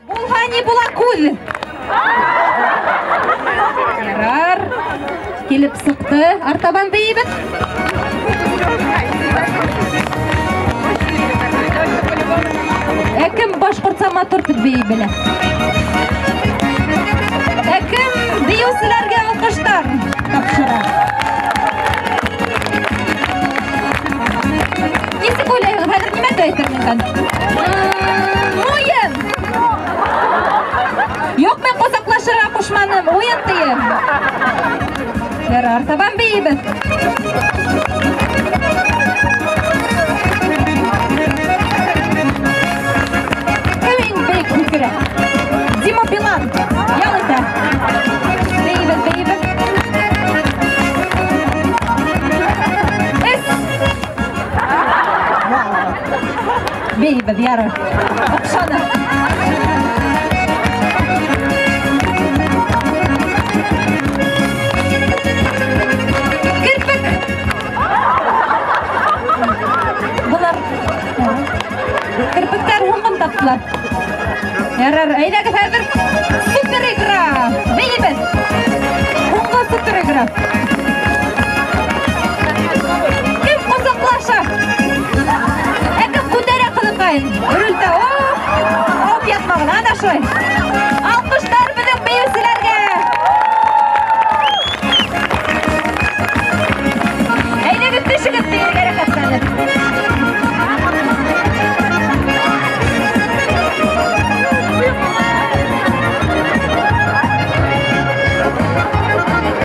Булһа ни була күҙ. Ярар. Килеп сыҡты. Артабан бейебеҙ. Ә кем башҡортса матур итеп бейей белә? Ә кем бейеүселәргә алҡыштар тапшыра? Нисек уйлайһығыҙ, хәҙер нимә әйтер микән? Уйын! Юҡ, мин ҡосаҡлашырға ҡушманым, уйын тием. Ярар, табан бейебеҙ. Кем иң бейек һикерә? Дима Билан, ял итә. Бейебеҙ, бейебеҙ. Эс! Бейебеҙ, ярар. Оҡшаны. Керпек! Былар керпектәр һуңғын таптылар. Ярар, әйҙәгеҙ хәҙер супер игра!